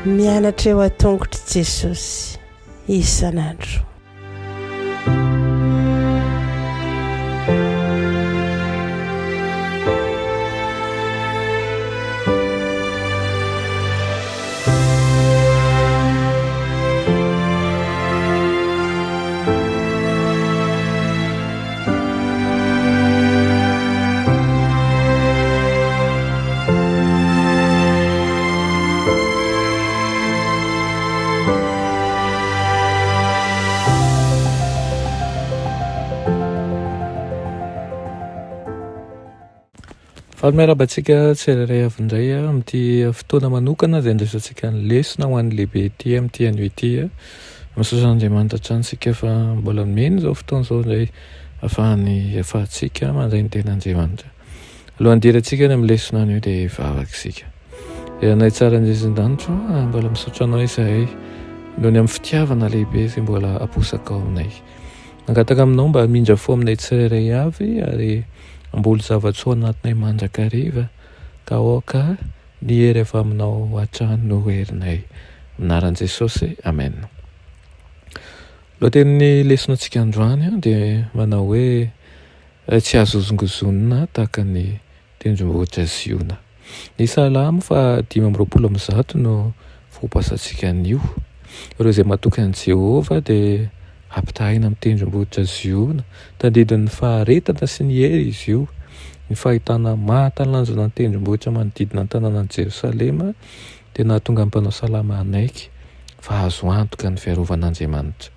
Mianatra eo an-tongotr'i Jesosy isan'andro. Faly miarahaba antsika tsirairay avy indray amin'ity fotoana manokana izay andraisantsika ny lesona ho an'ny lehibe ity amin'ity anio ity. Misaotra an'Andriamanitra hatrany isika fa mbola nomeny izao fotoana izao indray ahafahany ahafahantsika mandray ny tenin'Andriamanitra. Alohan'ny hidirantsika any amin'ny lesona anio dia hivavaka isika. Ry Anay tsara indrindra an-danitra ô, mbola misaotra Anao izahay noho ny amin'ny fitiavana lehibe izay mbola aposakao aminay. Mangataka aminao mba hamindra fo aminay tsirairay avy ary hamboly zava-tsoa anatinay mandrakariva ka aoka ny hery avy aminao hatrany no ho herinay. Amin'ny anaran'i Jesosy, Amen. Lohatenin'ny lesona antsika androany dia manao hoe Tsy azo hozongozonina tahaka ny tendrombohitra Ziona. Ny Salamo faha 125 no voapasantsika anio. Ireo izay matoky an'i Jehovah dia ampitahaina amin'ny tendrombohitra Ziona. Tadidin'ny faharetana sy ny hery izy io. Ny fahitana mahatalanjona ny tendrombohitra manodidina ny tanànan'i Jerosalema dia nahatonga ny mpanao salamo hanaiky fa azo antoka ny fiarovan'Andriamanitra.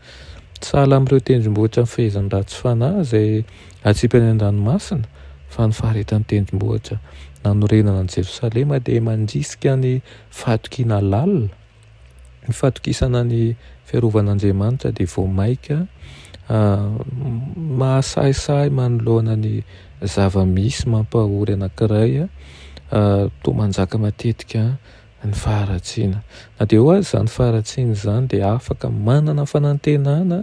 Sahala amin'ireo tendrombohitra nifehezan'ny ratsy fanahy izay atsipy any an-dranomasina, fa ny faharetan'ny tendrombohitra nanorenana an'i Jerosalema dia mandrisika ny fahatokiana lalina. Ny fahatokisana ny fiarovan'Andriamanitra dia vao mainka mahasahisahy manoloana ny zava-misy mampahory anankiray toa manjaka matetika ny faharatsiana. Na dia eo aza izany faharatsiana izany dia afaka manana fanantenana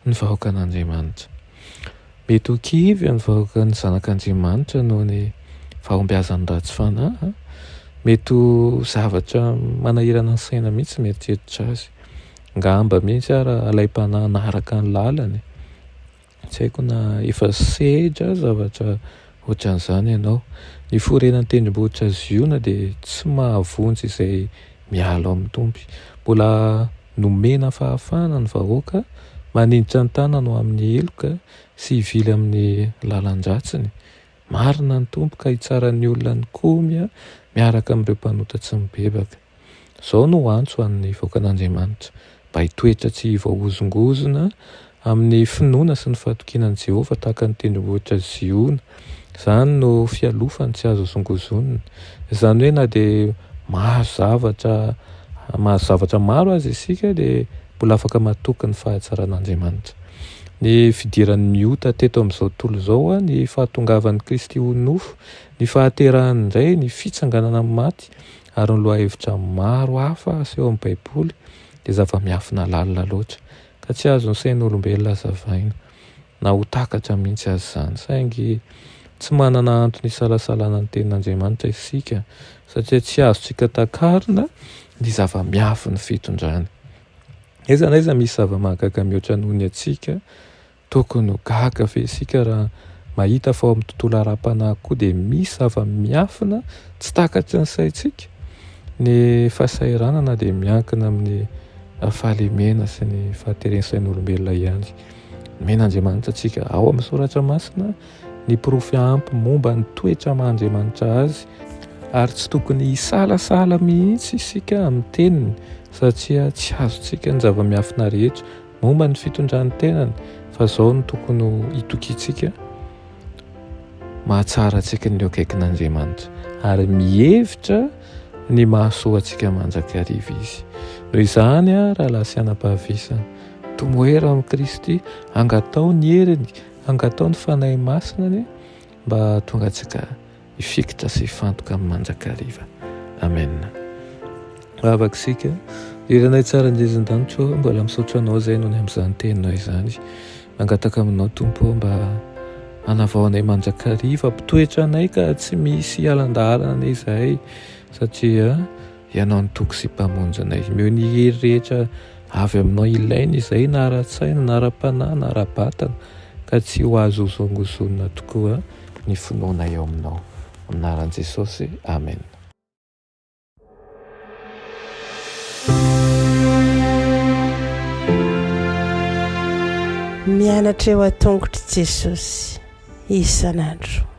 ny vahoakan'Andriamanitra. Mety ho kivy ny vahoakan'ny zanak'Andriamanitra noho ny fahombiazan'ny ratsy fanahy. Mety ho zavatra manahirana ny saina mihitsy mieritreritra azy. Angamba mihitsy ary alaim-panahy hanaraka ny lalany. Tsy haiko na efa sedra zavatra ohatran'izany ianao. Ny forenan'ny tendrombohitra Ziona dia tsy mahavonjy izay miala ao amin'ny Tompo. Mbola nomena fahafahana ny vahoaka maninjitra ny tanany ho amin'ny heloka sy hivily amin'ny lalan-dratsiny. Marina ny Tompo ka hitsara ny olona nikomy miaraka amin'ireo mpanota tsy mibebaka. Izao no antso an'ny vahoakan'Andriamanitra, mba hitoetra tsy voahozongozona amin'ny finoana sy ny fahatokiana an'i Jehovah tahaka ny tendrombohitra Ziona. Izany no fialofany tsy azo hozongozonina. Izany hoe na dia mahazo zavatra mahazo zavatra maro aza isika dia mbola afaka matoky ny fahatsaran'Andriamanitra. Ny fidiran'ny ota teto amin'izao tontolo izao, ny fahatongavan'i Kristy ho nofo, ny fahaterahany indray, ny fitsanganana amin'ny maty, ary ny lohahevitra maro hafa aseho amin'ny Baiboly dia zava-miafina lalina loatra, ka tsy azon'ny sain'olombelona hazavaina, na ho takatra mihitsy aza izany. Saingy tsy manana antony hisalasalana ny Tenin'Andriamanitra isika, satria tsy azontsika takarina ny zava-miafin'ny fitondrany. Aiza na aiza misy zava-mahagaga mihoatra noho ny antsika, Tokony ho gaga ve isika raha mahita fa ao amin'ny tontolo ara-panahy koa dia misy zava-miafina tsy takatry ny saintsika? Ny fahasahiranana dia miankina amin'ny fahalemena sy ny fahateren'ny sain'olombelona ihany. Nomen'Andriamanitra antsika ao amin'ny Soratra Masina ny porofo ampy momba ny toetra maha Andriamanitra azy, ary tsy tokony hisalasala mihitsy isika amin'ny teniny satria tsy azontsika ny zava-miafina rehetra Momba ny fitondran'ny tenany fa zao no tokony ho itokiantsika mahatsara antsika ny eo akaikin'Andriamanitra ary mihevitra ny mahasoa antsika mandrakariva izy. Noho izany, rahalahy sy anabavy-isany, tomoera amin'i Kristy, angatao ny heriny, angatao ny Fanahy Masina anie mba hahatonga antsika hifikitra sy hifantoka amin'ny mandrakariva. Amen. Vavaka isika. Ry Ranay tsara indrindra an-danitra ô, mbola misaotra Anao izay noho ny amin'izany teninao izany. Mangataka aminao Tompo ô mba Hanavao anay mandrakariva, mpitoetra anay ka tsy misy hialan-daharana anay izahay satria Ianao no Toky sy Mpamonjy anay. Omeo ny hery rehetra avy aminao ilaina izay na ara-tsaina na ara-panahy na ara-batana ka tsy ho azo hozongozonina tokoa ny finoanay ao aminao. Amin'ny anaran'i Jesosy, Amen. Mianatra eo an-tongotr'i Jesosy isan'andro.